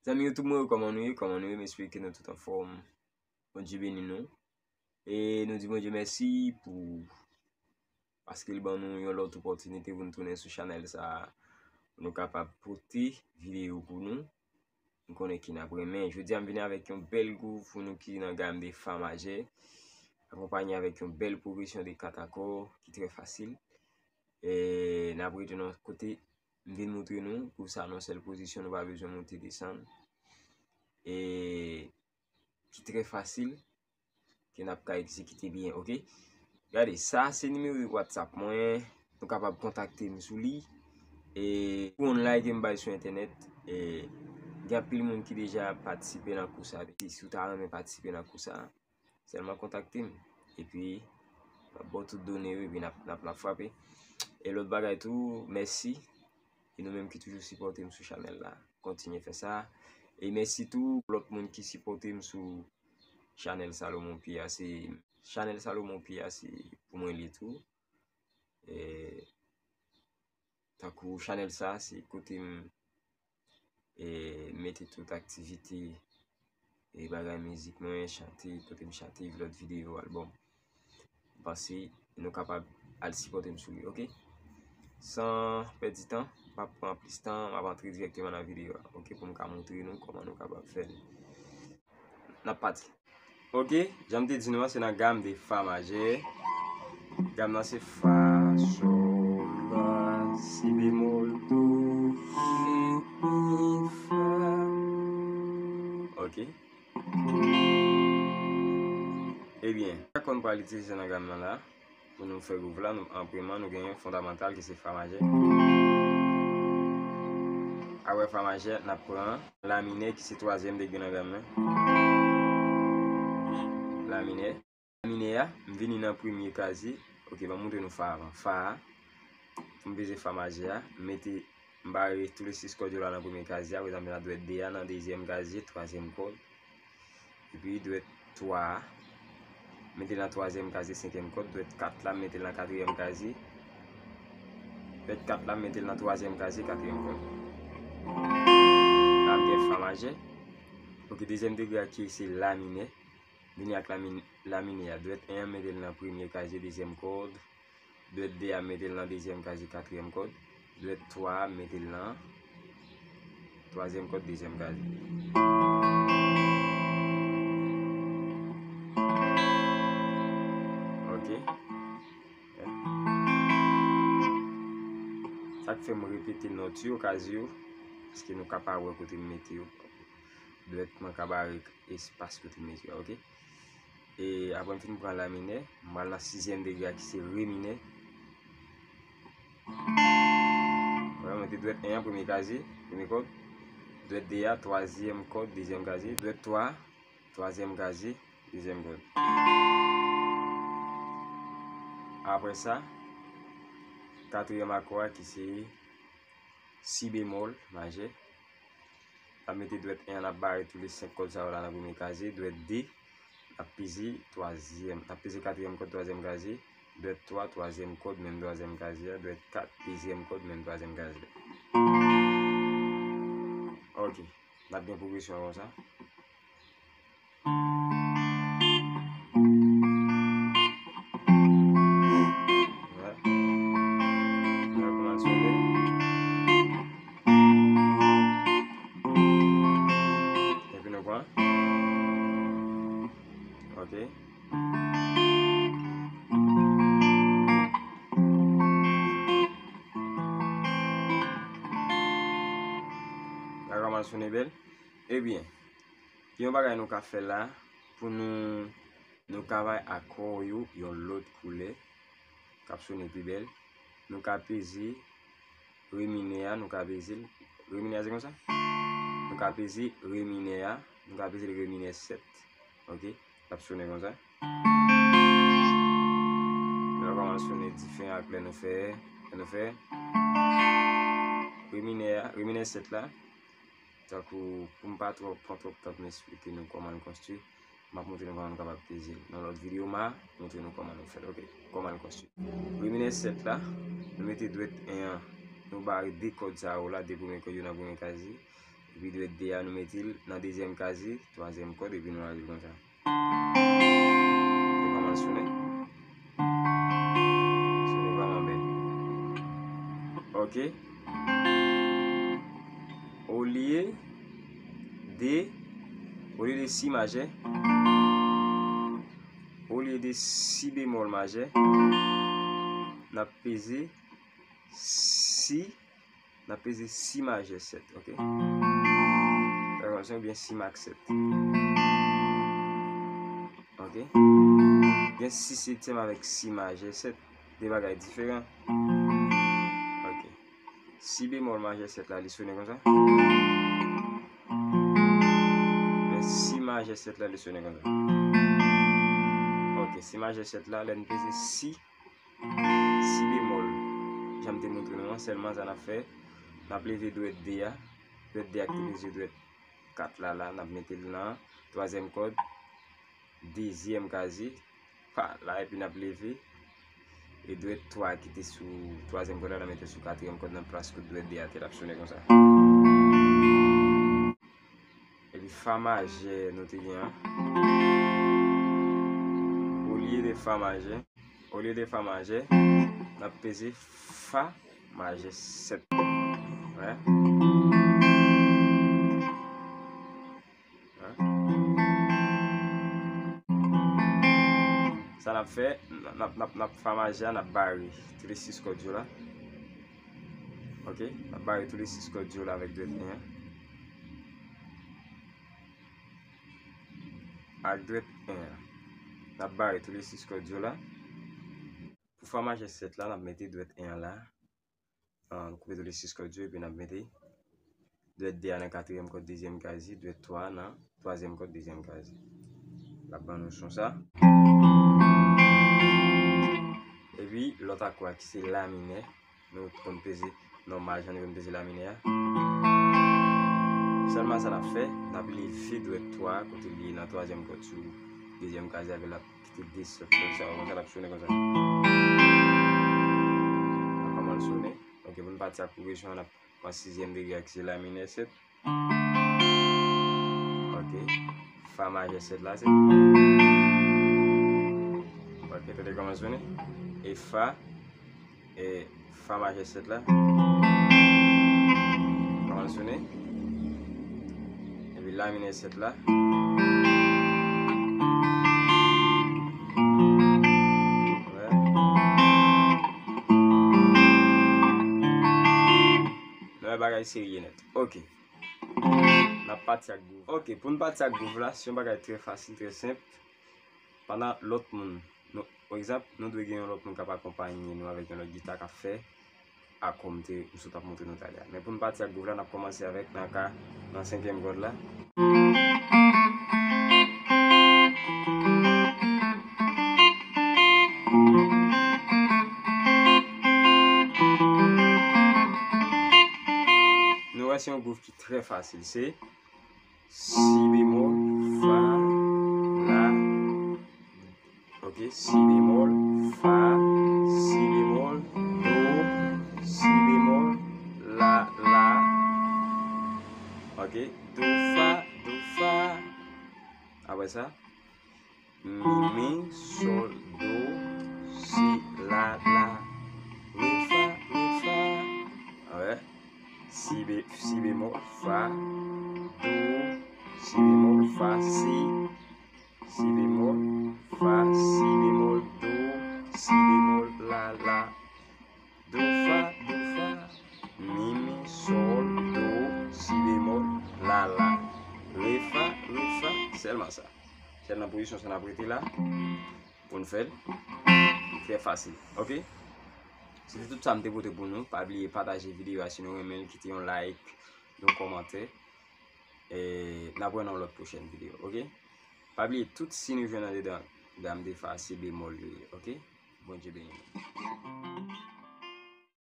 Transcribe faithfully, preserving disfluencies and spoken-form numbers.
Zanmi YouTube mwen yo, kòman nou ye? Kòman nou ye? M espere ke nou tout anfòm. Bondye beni nou. E nou di Bondye mèsi pou paske li ban nou yon lòt opòtinite pou nou tounen sou chanèl sa a, pou nou kapab pote videyo pou nou. M konnen ke n ap renmen. Jodi a m vini avèk yon bèl gwouv pou nou ki nan gam de fa majè. Akonpaye avèk yon bèl pwogresyon de kat akò ki trè fasil. E n ap rete nan kote m vin montre nou, gwouv sa nan sèl pozisyon, nou pa bezwen monte desann. E ki trè fasil, ke n ap ka egzekite byen, oke? Gade, sa se nimewo WhatsApp mwen, nou kapab kontakte m sou li. E pou online ke m bay sou entènèt, e gen anpil moun ki deja patisipe nan kou sa. Si, si w ta renmen patisipe nan kou sa, sèlman kontakte m. Epi, m ap ba w tout done yo, epi n ap, n ap, n ap frape. E lòt bagay tou, mèsi. E nou menm ki toujou sipòte m sou chanèl la, kontinye fè sa. E mèsi tou lòt moun ki sipòte m sou chanèl Salomon Pierre. Se chanèl Salomon Pierre, se pou mwen li tou. E tankou chanèl sa, se kote m e mete tout aktivite e bagay mizik mwen, chante, kote m chante, lòt videyo, albòm. M panse nou kapab al sipòte m sou li, oke? San pèdi tan, m p ap pran plis tan, m ap antre dirèkteman nan videyo a, oke? Pou m ka montre nou kòman nou kapab fè l. N ap pati. Oke, jan m te di nou an, se nan gam de fa majè. Gam nan se fa, sol, la, si bemòl, do, re, mi, fa. Oke. Ebyen, sa k konn pral itilize nan gam nan la, pou nou fè gwouv la, nou, an premye, nou genyen fondamantal ki se fa majè. Apre fa majè, n ap pran la minè ki se twazyèm degre nan gam nan. La minè. La minè a, m vini nan premye kazye. Oke, ban m montre nou fa avan. Fa a, pou m peze fa majè a, m mete, m bare tou le sis kòd yo la nan premye kazye a, apre sa m vin a dwèt de a nan dezyèm kazye, twazyèm kòd. Epi dwèt twa a, mete l nan twazyèm kazye, senkyèm kòd, dwèt kat la, mete l nan katriyèm kazye. Dwèt kat la, mete l nan twazyèm kazye, katriyèm kòd. La m gen fa majè. Oke, dezyèm degre a ki se la minè. Vini ak la min-, la minè a. Dwèt en an, mete l nan premye kazye, dezyèm kòd. Dwèt de a, mete l nan dezyèm kazye, katriyèm kòd. Dwèt twa a, mete l nan twazyèm kòd, dezyèm kazye. Oke. Sa k fè m repete nòt yo, kazye yo, paske nou ka pa wè kote m mete yo. Dwèt mwen ka bare espas kote m mete yo, oke? E apre m fin pran la minè, m pral nan sizyèm degre a ki se re minè. Wè, mwen te dwèt en an, premye kazye, premye kòd. Dwèt de a, twazyèm kòd, dezyèm kazye. Dwèt twa a, twazyèm kazye, dezyèm kòd. Apre sa, katriyèm akò a ki se si bemòl majè. N ap mete dwèt en an, n ap bare tou le senk kòd sa yo la nan premye kazye, dwèt de, n ap peze twazyèm, n ap peze katriyèm kòd twazyèm kazye, dwèt twa, twazyèm kòd, menm twazyèm kazye a, dwèt kat, dezyèm kòd, menm twazyèm kazye a. Oke, n ap gen pwogresyon an konsa. Wè. Wè kòman l sonnen. Epi nou pran. Oke. Wè kòman l sonnen bèl. Ebyen, gen yon bagay nou ka fè la pou nou, nou ka bay akò yo yon lòt koulè k ap sonnen pi bèl. Nou ka peze re minè a, nou ka peze l. Re minè a se konsa. Nou ka peze re minè a, nou ka peze l re minè sèt. Oke? L ap sonnen konsa. Nou wè kòman l sonnen diferan ak lè nou fè, lè nou fè re minè a, re minè sèt la. Tankou, pou m pa twò pran twòp tan pou m esplike nou kòman l konstwi, m ap montre nou kòman nou kapab peze l. Nan lòt videyo, m a montre nou kòman nou fè l, oke? Kòman l konstwi. Re minè sèt la, nou mete dwèt en an, nou bare de kòd sa yo la, de premye kòd yo nan premye kazye. Epi dwèt D a, nou mete l nan dezyèm kazi, twazyèm kòd, epi nou lage l konsa. Gade kòman l sonnen. Sonnen vrèman bèl. Ok. Olye de, olye de si majè, olye de si bemòl majè, n ap peze si, n ap peze si majè sèt, ok? Sa konsa, oubyen si mak sèt. Ok? Gen si setyèm avèk si majè sèt, de bagay diferan. Ok. Si bemòl majè sèt la, li sonnen konsa. Men si majè sèt la, li sonnen konsa. Ok, si majè sèt la, lè n peze si, si bemòl, jan m te montre nou an, sèlman sa n ap fè, n ap leve dwèt D a, dwèt D a ki te peze dwèt kat la, la, n ap mete l nan twazyèm kòd, dezyèm kazi, pa la, epi n ap leve. E dwèt twa ki te sou twazyèm kòd la, n ap mete l sou katriyèm kòd nan plas kout dwèt D a te, l ap sonnen konsa. Epi fa majè nou te gen an. Olye de fa majè, olye de fa majè, n ap peze fa majè sèt. Wè. Sa n ap fè, n ap, n ap, n ap fa majè a, n ap bare tou le sis kòd yo la. Ok, n ap bare tou le sis kòd yo la avèk dwèt en an. Ak dwèt en an. N ap bare tou le sis kòd yo la. Pou fa majè sèt la, n ap mete dwèt en an la. Ah, n koupe tou le sis kòd yo, epi n ap mete dwèt de a nan katriyèm kòd dezyèm kazi, dwèt twa a nan twazyèm kòd dezyèm kazi. L ap ban nou son sa. Epi lòt akò a ki se la minè, nou konn peze nòmal jan nou konn peze la minè a. Sèlman sa n ap fè, n ap leve dwèt twa a kote li ye nan twazyèm kòd sou dezyèm kazi avè l ap kite desann konsa, konsa l ap sonnen konsa. Kòman l sonnen? Ok, pou n pati ak pwogresyon an, n ap pran sizyèm degre a ki se la minè sèt. Ok, fa majè sèt la, sèt. Ok, tande kòman l sonnen? E fa, e fa majè sèt la. Kòman l sonnen? Epi la minè sèt la. Wè. Nou wè bagay serye nèt. Ok. N ap pati ak gwouv. Ok, pou n pati ak gwouv la, se yon bagay trè fasil, trè senp. Pandan lòt moun, nou, pa egzanp, nou dwe gen yon lòt moun k ap akonpaye nou avèk yon lòt gita k ap fè akò m te, m sot ap montre nou talè a. Men pou n pati ak gwouv la, n ap kòmanse avèk nan ka, nan senkyèm kòd la. Nou wè se yon gwouv ki trè fasil, se si bemòl, fa, la, ok, si bemòl, fa, si bemòl, do, si bemòl, la, la, ok, do, fa, do, fa. Apre sa, mi, mi, sòl, do, si, la, la, re, fa, re, fa. Alright. Si, be, si bemòl, fa, do, si bemòl, fa, si, si bemòl, fa, si bemòl, do, si bemòl, la, la, do, fa, do, fa, mi, mi, sòl, do, si bemòl, la, la, re, fa, re, fa, sèlman sa. Sèl nan pozisyon sa n ap rete la pou n fè l. Trè fasil, ok? Se te tout sa m te pote pou nou. Pa bliye pataje videyo a si nou renmen l, kite yon like, yon kòmantè. E n ap wè nan yon lòt pwochèn videyo, ok? Pa bliye tout si nou jwenn andedan gam de fa, se bemòl yo ye, ok? Bondye beni nou.